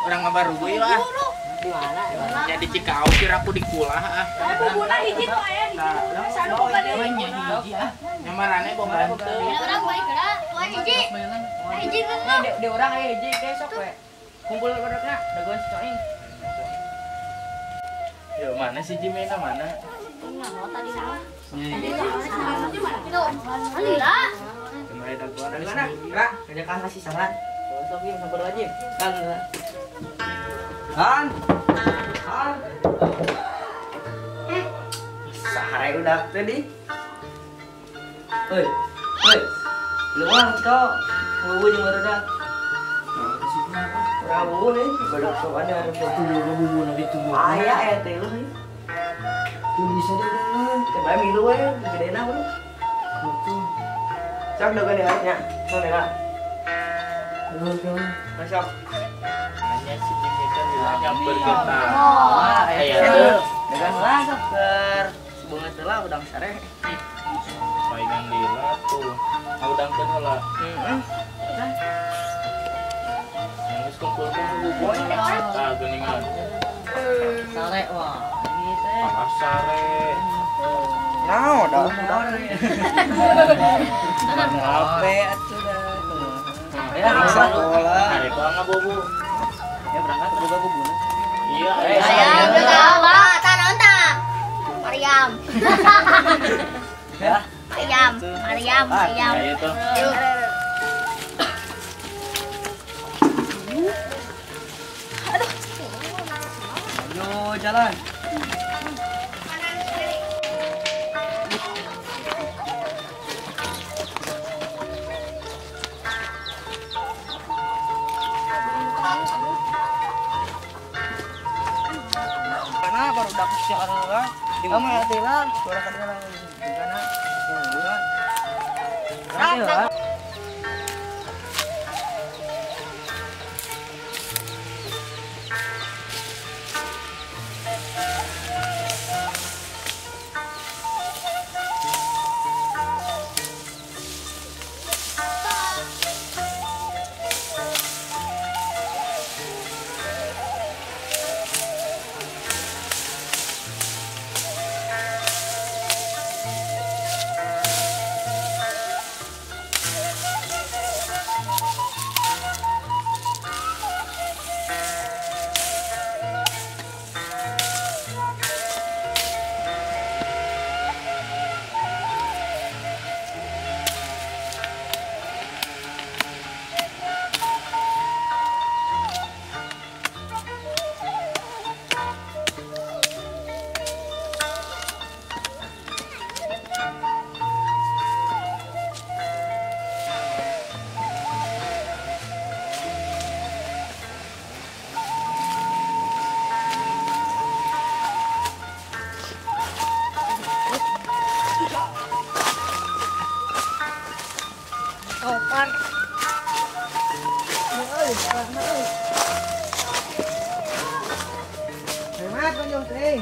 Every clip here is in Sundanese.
Urang ngabarugu yeuh ah. Di mana? Ya di Cikau kira aku di Kulah ah. Bubuna hiji tuh aya di situ. Sanu boga deui. Hiji ah. Nya marane boga henteu. Urang bae geura, tuh hiji. Hiji geus. Di urang aya hiji ge sok we. Kumpul barakna, dagoan si Coing. Ya mana si Jimena mana? Nyaho tadi mah. Alila. Kemarin dagoan mana? Ra, ngajakan kasih saran. Sok ieu sampur wajib. Kan. Han. Han. Sahare udah tadi. Hoi. Hoi. Lu mah kau bubu jeung barudak. Rabu nih, barudak sok ada bubu nabi tubuh. Aya aya teh lu. Tuh bisa deh lu. Coba milu we, gedena bro. Sok dogan diharapnya. Sok lah. Masuk. Nanya si Jimmy kan bilang nyamper kita. Oh, aya tuh. Dagan lah sok keur bunga teh lah udang sare. Paingan lila tuh. Ngudangkeun heula. Heeh. Geus kumpulkeun bubur. Tah geuningan. Sare wah. Ini teh. Ah, sare. Nah, udah. Apa atuh dah. Ya, sekolah. Hari bang bobu. Ya berangkat boga bubu. Iya. Ayam udah ta naon ta? Mariam. Ya. Mariam, Mariam, Mariam. Ayo tuh. Aduh. Ayo jalan. Karena baru udah siang lah. Kamu hati lah, suara kedengaran di sana. Nanti lah. Topar. Hemat kunjung teh.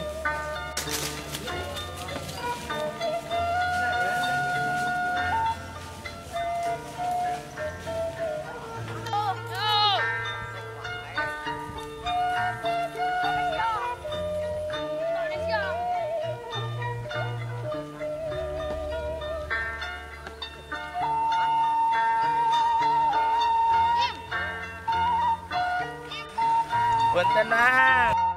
Tenang.